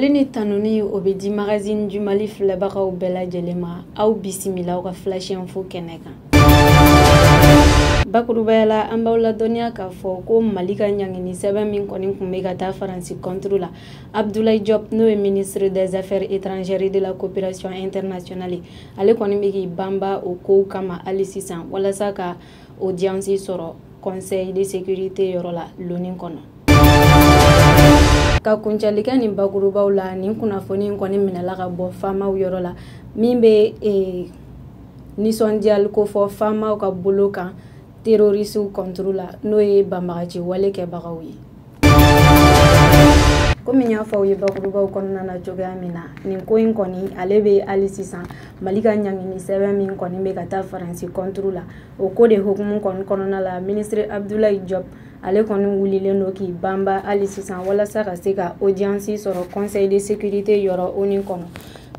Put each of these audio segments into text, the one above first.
Foli ni tanuni o bɛ di Magazine du Mali filɛbagaw bɛɛ lajɛlen ma. Aw bisimila aw ka Flash Info kɛnɛ kan. Bakurubaya la, an b'aw ladɔnniya k'a fɔ ko Mali ka ɲangini sɛbɛn min kɔni tun bɛ ka taa Faransi contre la, Abdoulaye Diop, n'o ye ministre des Affaires étrangères et de la coopération internationale, ale kɔni bɛ k'i banba o kow kama hali sisan walasa ka audience sɔrɔ Conseil de sécurité yɔrɔ la loni kɔnɔ. Ka kuncɛli kɛ nin bakurubaw la, nin kunnafoni in kɔni minɛla ka bɔ faamaw yɔrɔ la, min bɛ nisɔndiyali ko fɔ faamaw ka bolo kan terroristew contre la, n'o ye banbagaci wale kɛbagaw ye. Komi n y'a fɔ aw ye bakurubaw kɔnɔna na cogoya min na, nin ko in kɔni ale bɛ hali sisan. Mali ka ɲangini sɛbɛn min kɔni bɛ ka taa Faransi contre la, o ko de hukumu kɔni kɔnɔna la, ministre Abdoulaye Diop ale kɔni wulilen don k'i banba hali sisan walasa ka se ka audience sɔrɔ Conseil de sécurité yɔrɔ ONU kɔnɔ,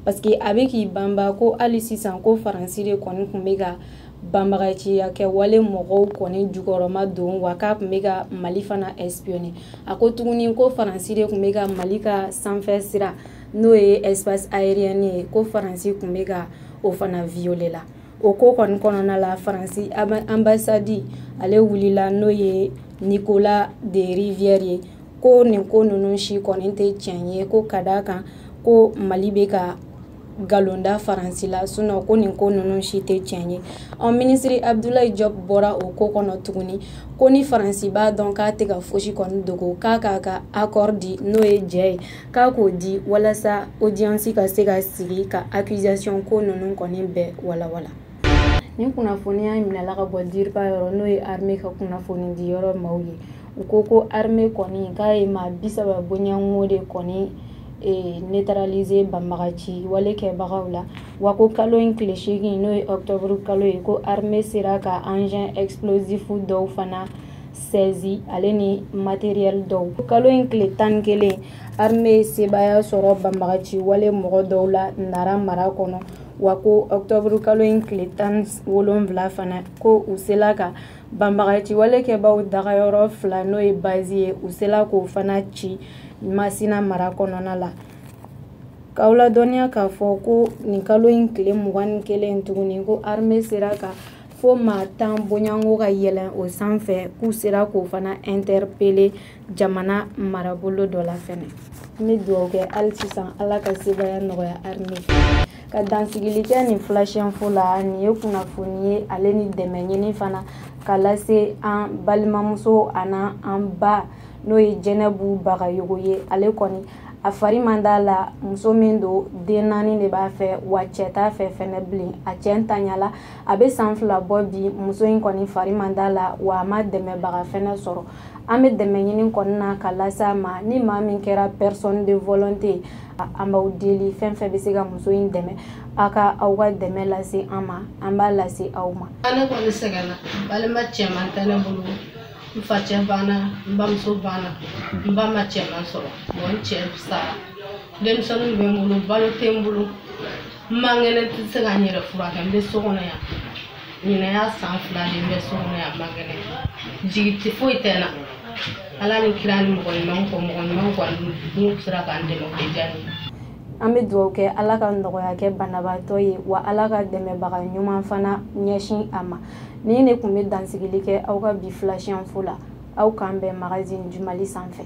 parce que a bɛ k'i banba ko hali sisan ko Faransi de kɔni tun bɛ ka banbagaciya kɛ wale mɔgɔw kɔni jukɔrɔma don, wa k'a tun bɛ ka Mali fana espionner. A ko tuguni ko Faransi de tun bɛ ka Mali ka sanfɛ sira, n'o ye espace aérien ye, ko Faransi tun bɛ ka o fana violer la. O ko kɔni kɔnɔna la, Faransi ambassade ale wulila, n'o ye Nicolas de Rivière ye, ko nin ko ninnu si kɔni tɛ tiɲɛ ye, ko ka d'a kan ko Mali bɛ ka nkalon da Faransi la, sinon ko nin ko ninnu si tɛ tiɲɛ ye. Ɔ, ministre Abdoulaye Diop bɔra o ko kɔnɔ tuguni ko ni Faransi b'a dɔn k'a tɛ ka fosi kɔni dogo, k'a k'a ka accord di, n'o ye jɛ ye, k'a k'o di walasa audience ka se ka sigi ka accusation ko ninnu kɔni bɛɛ walawala. Nin kunnafoniya in minɛla ka bɔ DIRPA yɔrɔ, n'o ye armée ka kunnafoni di yɔrɔ maaw ye. U ko ko armée kɔni k'a ye maa 30 bɔɲɔgɔnko de kɔni neutraliser banbagaci wale kɛbagaw la, wa ko kalo in tile 8, n'o ye octobre kalo ye, ko armée sera ka engin explosif dɔw fana saisi, ale ni matériel dɔw. Kalo in tile 11, armée ye sebaaya sɔrɔ banbagaci wale mɔgɔ dɔw la Nara mara kɔnɔ, wa ko octobre kalo in tile 17 fana, ko u sela ka banbagaci wale kɛbaw dagayɔrɔ fila, n'o ye base ye, u sela k'o fana ci Masina mara kɔnɔna la. K'aw ladɔnniya k'a fɔ ko nin kalo in tile 21 tuguni, ko armée sera ka fo maa 10 bɔɲɔgɔnko ka yɛlɛn o sanfɛ, k'u sera k'o fana interpeller jamana marabolo dɔ la fɛnɛ. N bɛ dugawu kɛ hali sisan, Ala ka sebaaya nɔgɔya armée. Ka dansigili kɛ nin Flash Info la, nin ye kunnafoni ye, ale ni dɛmɛ ɲini fana ka lase an balimamuso ani an ba, n'o ye Jɛnɛbu Bagayogo ye. Ale kɔni a fari man d'a la, muso min don, den naani de b'a fɛ, wa cɛ t'a fɛ fɛnɛ bilen, a cɛ ntanyala a bɛ san 2 bɔ bi. Muso in kɔni fari man d'a la, wa a ma dɛmɛbaga fɛnɛ sɔrɔ. An bɛ dɛmɛ ɲini kɔni na ka lase a ma. Ni maa min kɛra personne de volonté, an b'aw deli, fɛn fɛn bɛ se ka muso in dɛmɛ, a ka aw ka dɛmɛ lase an ma, an b'a lase aw ma. Ne kɔni sɛgɛnna, balima cɛman tɛ ne bolo, n facɛ banna, n bamuso banna, n ba ma cɛman sɔrɔ, bon n cɛ sara, denmisɛnninw bɛ n bolo, balo tɛ n bolo, n man kɛnɛ, n tɛ se ka n yɛrɛ furakɛ, n bɛ so kɔnɔ yan. Ɲinɛ y'a san 2 de, n bɛ so kɔnɔ yan, n man kɛnɛ, jigi tɛ foyi tɛ n na. Ala ni kira ni mɔgɔ ɲumanw kɔ, mɔgɔ ɲumanw kɔni n'u sera k'an dɛmɛ, o bɛ diya n ye. An bɛ dugawu kɛ, Ala ka nɔgɔya kɛ banabaatɔ ye, wa Ala ka dɛmɛbaga ɲuman fana ɲɛsin a ma. Ni ne tun bɛ dansigili kɛ aw ka bi Flash Info la. Aw k'an bɛn Magazine du Mali sanfɛ.